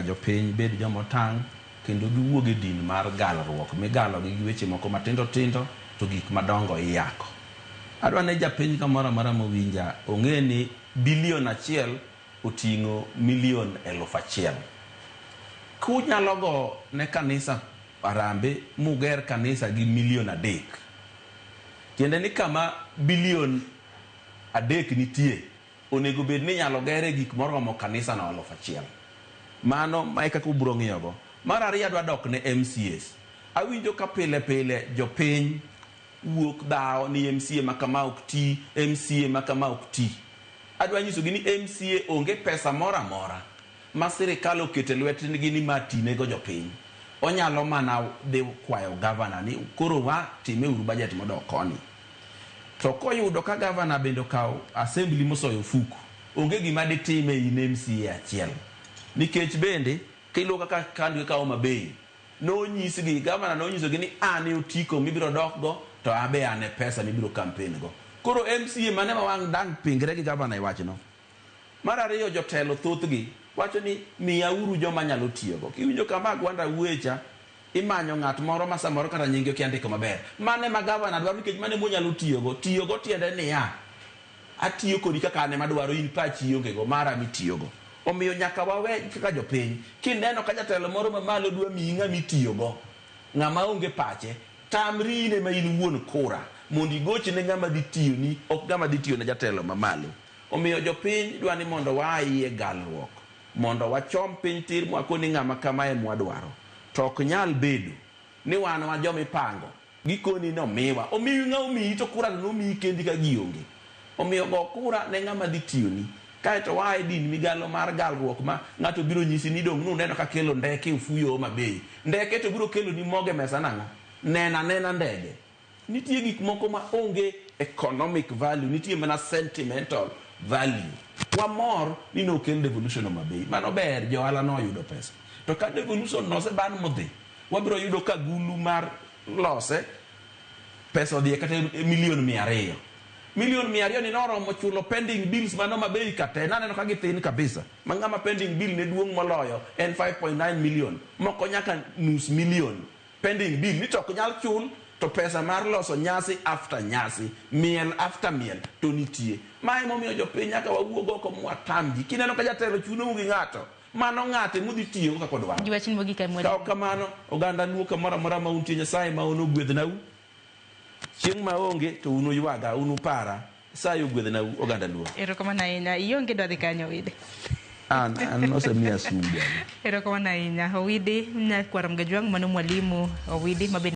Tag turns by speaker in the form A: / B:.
A: Jopiny bed joma otang' kendo giwuog e din mar galruok migalogi gi weche moko matindo tindo to gik madongo iyako. Adwa ni japiny kamoro amora mowinja ong'e ni bilion achiel oting'o milion 1000. Kunyalo go ne kanisa arambe muger kanisa gi milion 3, tiende ni kama bilion 3 nitie onego bed ni inyalo gere gik moromo kanisa no 1000. Mano ma e kaka ubiro ng'iyogo. Mar ariyo adwa dok ne MCAs. Awinjo ka pile pile jopiny wuok dhawo ni MCA ma kama ok ti, MCA ma kama ok ti. Adwa nyisogi ni MCA onge pesa moro amora ma sirikal oketo e lwetgi ni ma tinego jopiny. Onyalo mana dhi kwayo gavana ni koro wa time uru budget modok koni. To koyudo ka gavana bende okawo assembly mosoyo ofuku, onge gima ditime in MCA achiel. Nikech bende kiluwo kaka county kaka Homa Bay, nonyisgi, gavana nonyisogi ni an e otiko mibiro dok go to abe an e pesa mibiro campaign go. Koro MCA mane ma wang' dang' pingre gi gavana e wachno. Mar ariyo jotelo thothgi wacho ni miyauru joma nyalo tiyogo. Kiwinjo kama Agwanda wuoye cha, imanyo ng'at moro ma samoro kata nyinge okia ndiko maber. Mano ema gavana dwaro nikech mano ema onyalo tiyogo. Tiyogo tiende niya, atiyo kodi kaka an ema adwaro, in pachi ionge go, mara mitiyogo. Omiyo nyaka wawe kaka jopiny, kineno ka jatelo moro mamalo dwa miyi ng'ama itiyogo, ng'ama onge pache, tamri in ema in wuon kura mondo igochne ng'ama dhi tiyoni, ok ng'ama dhi tiyo ne jatelo mamalo. Omiyo jopiny dwa ni mondo waayie galruok, mondo wachom piny tir mwakoni ng'ama kama ema wadwaro. To ok nyal bedo ni wan wa joma ipango, gikoni ni omiwa. Omiyi ng'a omiyi to kura to nomiyi kendi ka gionge. Omiyo go kura ne ng'ama dhi tiyoni. Kaeto waa e din migalo mar galruok ma ng'ato biro nyisi ni dong' nuneno kakelo ndeke ofuyo Homa Bay. Ndeke to biro keloni mogo e mesa nang'o? Neno anena ndege. Nitie gik moko ma onge economic value, nitie mana sentimental value. Wamor ni nokel devolution Homa Bay. Mano ber, jo ohala noyudo pesa. To ka devolution no oseban modhi, wabiro yudo ka gulu mar lose pesa odhi e kata milion 200. Milion 200 ni noromo chulo pending bills man Homa Bay ka te. Naneno ka githin kabisa. Ma ng'ama pending bill ne duong' moloyo en 5.9 million. Moko nyaka nus million. Pending bill ni to ok nyal chul to pesa mar loso nyasi after nyasi, miel after miel to nitie. Ma emomiyo jopiny nyaka wawuog oko mwatam ji. Kineno ka jatelo chunou gi ng'ato, mano ng'ate mudhi tiyogo kaka odwaro.
B: Gi wachni mogik e
A: Ka ok kamano, oganda Luo kamoro amora ma untie, Nyasaye ma un ogwedhnau. Chieng' ma aonge to un uywaga, un upara. Nyasaye ogwedhnau oganda Luo.
B: Erokamano ahinya. Ionge idwa dhi kanye Owidi?
A: An, an osemiya sum bwana.
B: Erokamano ahinya. Owidi Nyakwar Mgajwang' mano mwalimu Owidi ma bende